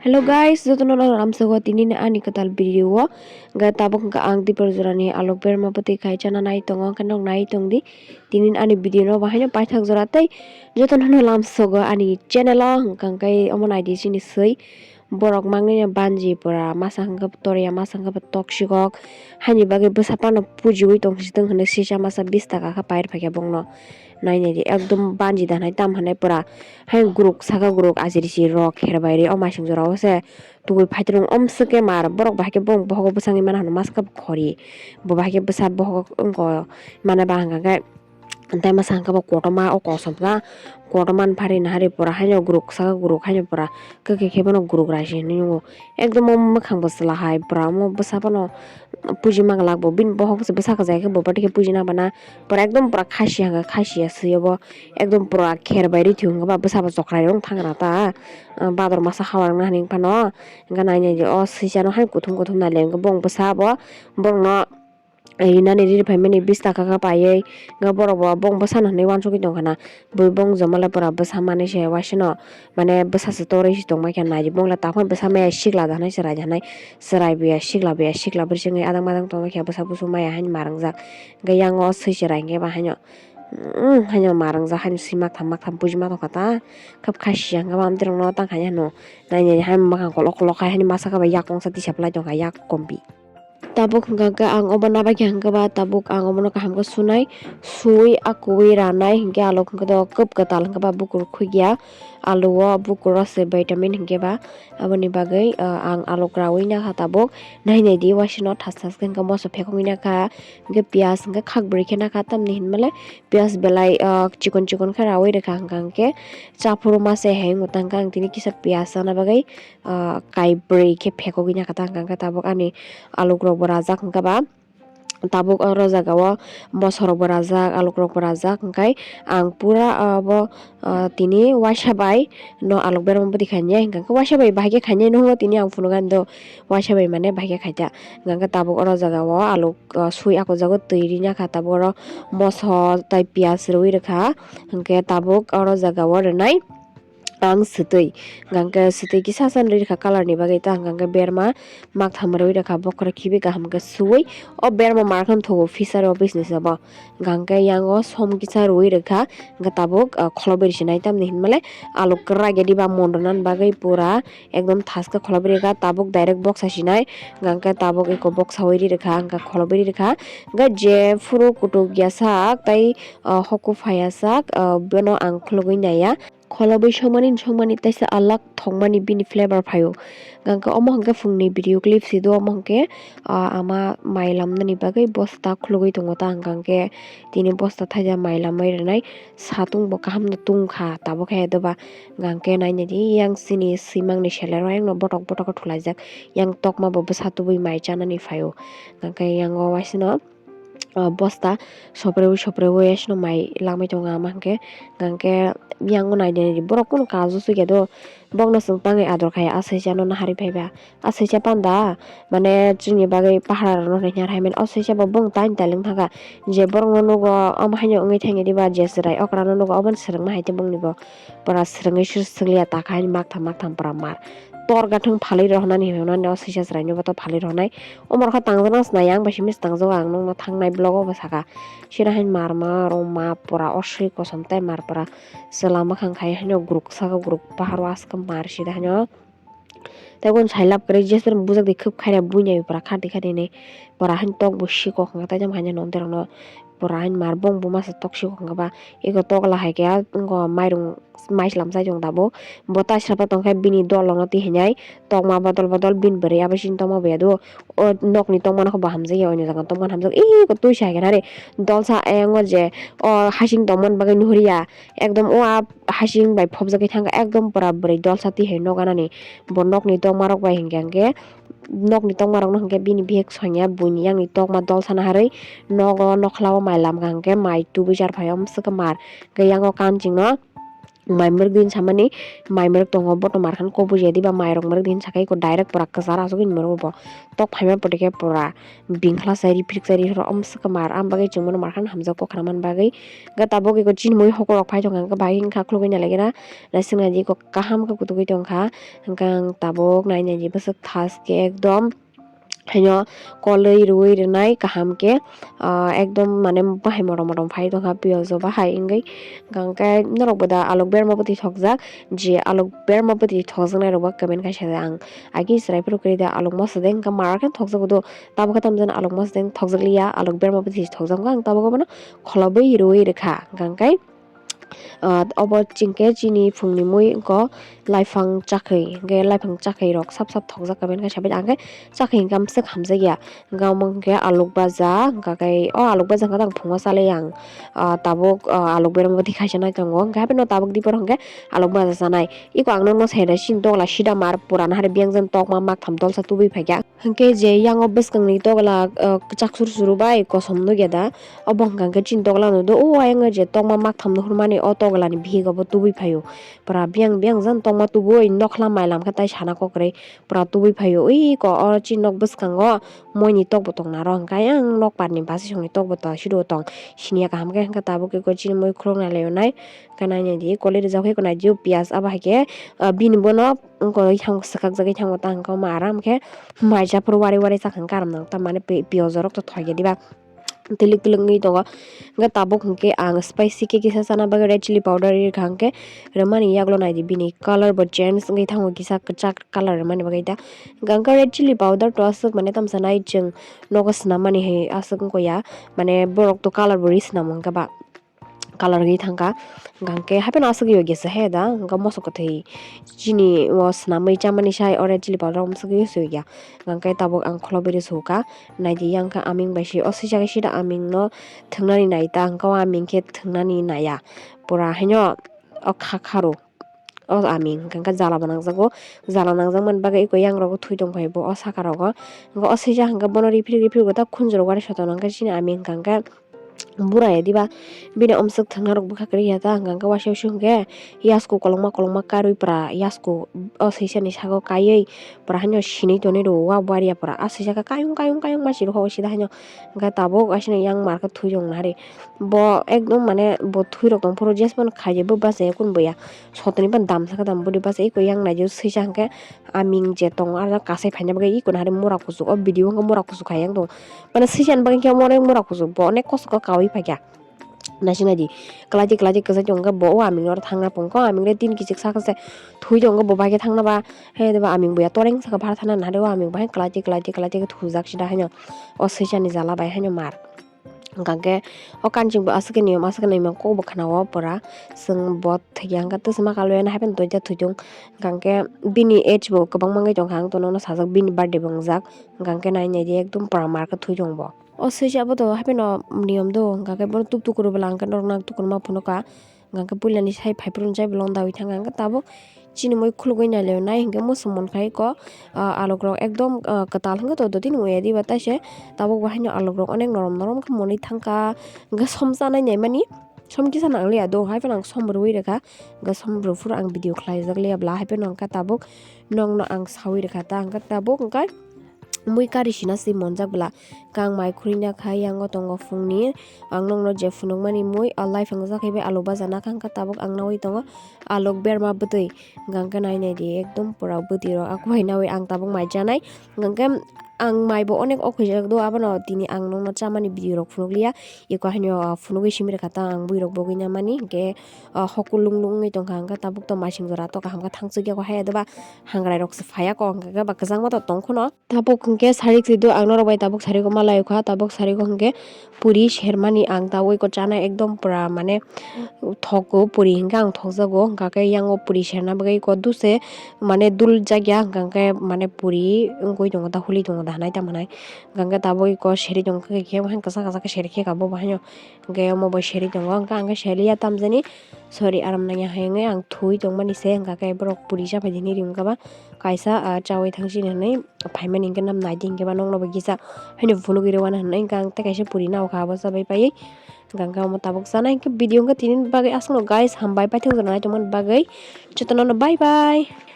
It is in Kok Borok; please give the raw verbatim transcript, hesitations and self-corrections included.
Hello guys, jotono no lamsogo tini ni ani kwtal video o. Ga tabuk hwnkha ang Dipor jorani alok berma bwtwi khai chana nai tongo, hwnkhe nok nai tongdi. Tini ni ani video no bahaino paithak jora tei jotono no lamsogo ani channel o, hwnkha hwnkhe omo naidi chini swi borok mangni banji pura masa hwnkhe toria masa hwnkhe toksikok haini bagwi bwsa phano pujiwi tongsi tong hwnwi sisa masa bis taka khe pair phaikha bongno. Nai nai di ekdom banji danai tam hwnwi pura. Hai guruk saka guruk ajirisi rok kher bai ri o maising jora o se tugui phaitrung om swkhe mar borok bahai khe bong bohogo bwsangwi mana hwnwi maska khori bo bahai khe bwsa bohogo wngkha mane ba hwnka khe tei masa hwnka bo kotorma o kosom ta kotorma ni phari nahari pura haino guruk saka guruk haino pura kwkhwi khe bono guruk raisi hinwi nukgo ekdom o mwkhang bo chwla hai pura omo bwsa bono puji manglak bo bini bohok se bwsa kwchai khe bo bwtwi khe puji nang bana. Pura ekdom pura khasi hwnka khasi ya swi obo ekdom pura kher bai rithwi hwnka ba bwsa bo chokrai rong thangra ta bador masa hawarang na hinwi phano hwnka nai nai o swi chano hai kuthum kuthum nai le hwnka bong bwsa bo borok no rinani ri phaimani bis taka khe paiwi hwnka borok bo bong bwsano hinwi uansugwi tongkha na bui bong joma le pura bwsa manwi se uaisano mane bwsa se torwi se tongma khe nai bong le takhuk bwsa maya sikla da hinwi chwrai da hinwi chwrai buya sikla buya sikla bwswk wngwi adang madang tongma khe bwsa busu maya haino ma ringjak. Hwnkhe yang o swi chwrai hwnkhe ba haino, umm, haino ma ringjak, haino swi maktham maktham puji ma tongkha ta. Khap kha siya hwnkhe ba amtwrwngno tang khaina hino. Nai nai hai mwkhang kolok kolok khai haino masa khe ba yak ongsa tisa phlai tongkha yak kompi. Tabuk hwnkha khe ang obo nabakhe hwnkhe ba tabuk ang obono kaham khe sunai, suwi akuwi ranai hwnkhe alok hwnkhe do kwp kwtal hwnkhe ba bukur khugya. Alu o bukur o se vitamin hwnkhe ba. Aboni bagwi, ah, ang alok raui nakha tabuk. Nai nai di uaisano thas thas khe hwnkhe moso phekogwi nakha. Hwnkhe piyas hwnkhe khak bwrwi khe nakha tamni hinmale piyas belai, ah, chikon chikon khe raui rwkha hwnkha hwnkhe chaphuru mase hai wngkha hwnkha ang tini kisa piyas chana bagwi, ah, kai bwrwi khe phekogwi nakha ta hwnkha hwnkhe tabuk ani alok rok bo rajak hwnkha ba. Tabuk oro jaga o moso rok bo rajak, alok rok bo rajak, hwnkhe ang pura abo, ah, tini uaisa bai no alok berma bwtwi khainai, hwnkhe uaisa bai bahai khe khainai no hwnwi tini ang phunukgo ani do uaisa bai mane bahai khe khaita. Hwnkhe tabuk oro jaga o alok, ah, swi ako jago twi ri nakha, tabuk oro moso tei piyas rwi rwkha, hwnkhe tabuk oro jaga o rwnai. Ang swtwi, hwnkhe swtwi kisa sa rwi rwkha colour ni bagwi ta hwnkhe berma maktham rwi rwkha bokhorok khibi kaham khe suwi o berma markhano thugo fishery office ni se bo hwnkhe yango som kisa rwi rwkha hwnkhe tabuk kholobwi rwsinai tamni hinmale alok kwrak ya diba mondonani bagwi pura ekdom thaskhe kholobwi rwkha tabuk direct boksa sinai hwnkhe tabuk eko boksa wi ri rwkha hwnkhe kholobwi ri rwkha hwnkhe jephuru kutuk ya sak tei hoko phaiya sak bono ang khulugwi naiya. Kholobwi songmani songmani teisa alak thokmani bini flavor phaio. Hwnkhe omo hwnkhe phungni video clip si do omo hwnkhe, ah, ama mai lamnani bagwi bosta khulugwi tongo ta hwnkha hwnkhe tini bosta thaida mai lamwi rwnai satung bo kaham no tungkha tabuk khe doba hwnkha hwnkhe nai nai di yang chini swimang ni selero ayang no botok botok khe thulaijak yang tokma bo bwsa tubui mai chanani phaio hwnkha hwnkhe yang o waisano. Ah, bosta sopreui sopreui asino mai langmai tongo ama hwnkhe hwnkhe yango naidi naidi borok kunu kajo sugya do bokno chwng tangwi ador khai aswisa no naharwi phaiba aswisa panda mane chini bagwi pahara rokno hwnwi hwnwi mani aswisa bo bung taini tailing thangkha je borokno nugo omo haino wngwi thangya diba je chwrai okra no nugo obo swrwngma hai tei bongni bo pura swrwngwi swrwngya takha haino maktham maktham pura mar tor gathwng phalwi rohornani hinwi hwnwi aswisa chwraino boto phalwi rohornai. Omo rokha tangjak nang sinai yang bai simi tangjak ang nokno thangnai vlog o bo saka. Sira hain mar ma roma pura osoi kosom tei mar pura chwla mwkhang khai haino guruk saka guruk pahar o aske mar sida haino. Tei gon sailab kwrwi jesper bujak di khub khaira buinai pura khati khati hinwi pura hain tok bo sikok wngkha tei jang haino nonde rokno. Pura hain mar bong buma se tok sikok wngkha ba eko tok lahai khe wngkha mairung. Mai slam sai tong tabuk bo tai sapa tong khe bini dol rokno twi hinai tokma bodol bodol bini bwrwi abo chini tongma bo ya do o nokni tongma no khe bo hamjak ya oini jaga tongma no hamjak eko twi sai khe nari dolsa ayang o je o hasing tongmani bagwi nuhuri ya ekdom o a hasing bai phobjagwi thangkha ekdom pura bwrwi dolsa twi hai nok anani bo nokni tongma rok bai hinkhe hinkhe nokni tongma rokno hinkhe bini bihik sonya buini yakni tokma dolsa naharwi nogo nokhlao mai lamkha hinkhe mai tubui jar phai o mwswk khe mar hinkhe yango kanching no. Mai mwrwk din samani, mai mwrwk tongo, bo to mar khan kok bujiya diba, mai rok mwrwk din sakai ko direct pura kwchar aswk ni mwrwk bo. Tok phaima pore khe pura bingkhla chai ri phrik chai ri horo om swkang mar, am bagwi chwng bono mar khan hamjak kok khna man bagwi. Hwnkhe tabuk eko chini mui hokor rok phai tongkha, hwnkhe bai wngkha khulugwi nai lai gana, naising nai di eko kaham khe kutugwi tongkha, hwnkhe ang tabuk nai nai di bwswk thas khe ekdom. Haino kolwi rwui rwnai kaham khe, ah, ekdom mane bahai motom motom phai tongkha piyaj o bahai wngwi. Hwnkhe norok bo da alok berma bwtwi thokjak, je alok berma bwtwi thokjaknai rok bo comment kaisa da ang agi chwrai phuru kwrwi da alok moso de hwnkhe mara khe thokjago do, tabuk khe tamjani alok moso de thokjak liya, alok berma bwtwi thokjak wngkha ang tabuk bono kholobwi rwui rwkha hwnkhe. Ah, obo chwngkhe chini phungni mui wngkha laifang chakhwi, hwnkhe laifang chakhwi rok sap sap thokjak kha, bini khe sabai ang khe chakhwi hwnkhe amswk hamjakya, hwnkhe omo hwnkhe aluk baja, hwnkhe o aluk baja hwnkhe ang phungo chalai ang, ah, tabuk, ah, aluk berma bwtwi khaisa nai tongo, hwnkhe hapheno tabuk dipor hwnkhe aluk baja chanai. Eko ang nokno sai da chini dogla sida mar pura nahari biyang jani tokma maktham dolsa tubui phaikha. Hwnkhe je yang o bwskangni dogla, ah, kwchak suru suru bai kosom nukya da. Obo hwnkha hwnkhe chini dogla no do o ayang o je tokma maktham nuhurmani o toglani bihik obo tubui phaio. Pura biyang biyang jani tokma tubui nokhla mailam khe tai sana kok kwrwi pura tubui phaio. Ui ko o chini nok bwskango moini tok bo tong naro hwnkhe ayang nok parni basi songni tok bo tong siro tong siniya kaham khe hwnkhe tabuk eko chini mui khuluk nai laio nai. Hwnkhe nai nai di koli rijak khe eko nai di o piyaj abo hai khe, ah, bini bono wngkha swkakjagwi thango ta hwnkhe omo aram khe. Mai japhuru wari wari chakha hwnkhe aram nang ta mane pi-, piyaj rok to thoi ya diba. Tilik tilik wngwi tongo. Hwnkhe tabuk hwnkhe ang spicy khe kisa chana bagwi red chili powder ri rwkha hwnkhe rwmani yaklo naidi bini colour bo change wngwi thango kisa kwchak colour rwmani bagwi da. Hwnkhe red chili powder to aswk mane tamsa nai chwng nogo swnammani hai aswk wngkha ya. Mane borok to colour bo ri swnamo hwnkhe ba. Colour gwi thangkha. Hwnkhe hapheno aswk yo gese he da, hwnkhe moso kwthwi chini o swnamwi chamani sai o red chili powder o mwswk yo swi ya. Hwnkhe tabuk ang khulobwi rw sukha. Naidi yang khe aming bai se o swisa khe sida aming no thwngnani nai ta, hwnkhe o aming khe thwngnani naiya. Pura haino o kha kharo. O aming hwnkhe jala bo nangjago, jala nangjak mani bagwi eko yang rogo thwi tong phai bo o saka rogo. Hwnkhe o swisa hwnkhe bono riphi riphi bo ta khunju rok wari soto nangkhe chini aming hwnkhe bura ya diba. Bini omswk thwngna rok bwkha kwrwi ya ta hwnkhe waisa waisa hwnkhe yasku kolokma kolokma karwi pura yasku o swisa ni saka o kaiwi pura haino sinwi tonwi rwo wa bwari ya pura a swisa khe kayung kayung kayung ma sirokha o sida haino. Hwnkhe tabuk asino yang mar khe thwi tong nari. Bo ekdom mane bo thwi rok tong phuru jesmano khaidi bo bachaya kunu bo ya. Sotoni ban dam saka dam budi bachai eko yang naidi swisa hwnkhe aming je tongo arw kasai phaina bagwi eko nahari mura kuchuk o video hwnkhe mura kuchuk hai yang tongo. Mane swisa ni bagwi khe onek mura kuchuk bo onek kosto khe kaui phaikha. Naising naidi kwlaidi kwlaidi kwchai tongo hwnkhe bo o aming oro thangna pungkha o aming re tin kichik saka se thwi tongo bo bai khe thangna ba. He ba aming bo ya toreng saka phar thana nahari o aming bo hai kwlaidi kwlaidi kwlaidi khe thujak sida haino o swisa ni jala bai haino mar. Hwnkhe o kanching bo aswk khe niyom aswk khe niyom kok bo khna o pura. Chwng bo thwikya hwnkhe twswk ma kaloya hapheno doita thwitung. Hwnkhe bini age bo kwbangma wngwi tongkha ang to nono sajak bini birthday bo wngjak. Hwnkhe nai nai di ekdom pura mar khe thwi tong bo. O swisa bo to hapheno niyom do hwnkhe bono tuk tuk kwrwi bwla hwnkhe norok nang tuk kwrwma phunukha. Hwnkhe puilani sai phaiphuru jai bolong dawi thangkha hwnkhe tabuk chini mui khulugwi nailai nai hwnkhe muchung mankha eko, ah, alok rok ekdom, ah, kwtal hwnkhe to dotino ya diba taise tabuk bo haino alok rok onek norom norom khe monwi thangkha hwnkhe som chanai naimani som kisa nangliya do haiphano ang som rwui rwkha hwnkhe som rwphuru ang video khlaijak liya bwla haiphano hwnkhe tabuk nokno ang saui rwkha ta hwnkhe tabuk hwnkhe. Mui kari sina si monjak bwla. Kang mai khurui na kha, yango tongo phungni. Ang nokno je phunukmani mui, o lai phang jak khe bai alu baja na kha, hwnkhe tabuk ang naui tongo aluk berma bwtwi. Hwnkhe nai nai di, ekdom pura bwtwi rok. Ako hai naui ang tabuk mai chanai. Hwnkhe ang mai bo onek okhuijak do, abono tini ang nokno chamani video rok phunukliya. Eko haino phunugwi simi rwkha ta ang bwrwi rok bogwi na mani. Hwnkhe, o, hoku lung lung wngwi tongkha, hwnkhe tabuk to maising jora to kaham khe thang chukya ko haya doba. Hangrai rok se phaiya ko, hwnkhe ba kwchangma to tong kheno. Tabuk hwnkhe sarik si do ang norok bai tabuk sarik o malai kha, tabuk sarik o hwnkhe puri sermani ang tabuk eko chana ekdom pura mane thogo puri hwnkhe ang thokjago, hwnkhe yang o puri serna bagwi eko duse mane dul jakya hwnkhe mane puri wngwi tongo ta huli tongo ta. hanai tamo hanai. Hwnkhe tabuk iko seri tongkha khe, khe kasa kasa khe seri khe kabo bo haino. Hwnkhe omo bo seri tongo, hwnkhe ang khe seliya tamjani. Sorry, aram nangya hai wngwi ang thwi tongmani se, hwnkha khe borok puri chapai dini rim kaba. Kaisa, ah, chawi thangsi hinwi phaimani hwnkhe nam naidi hwnkhe ba nokno bo kisa haino phunugwi rwna hinwi hwnkhe ang tei kaisa puri nao kha abo chabai paiwi. Hwnkha khe omo tabuk chanai hwnkhe video hwnkhe tini bagwi aswkno guys, hambai paithak jora naitongmani bagwi. Jotono no bye bye.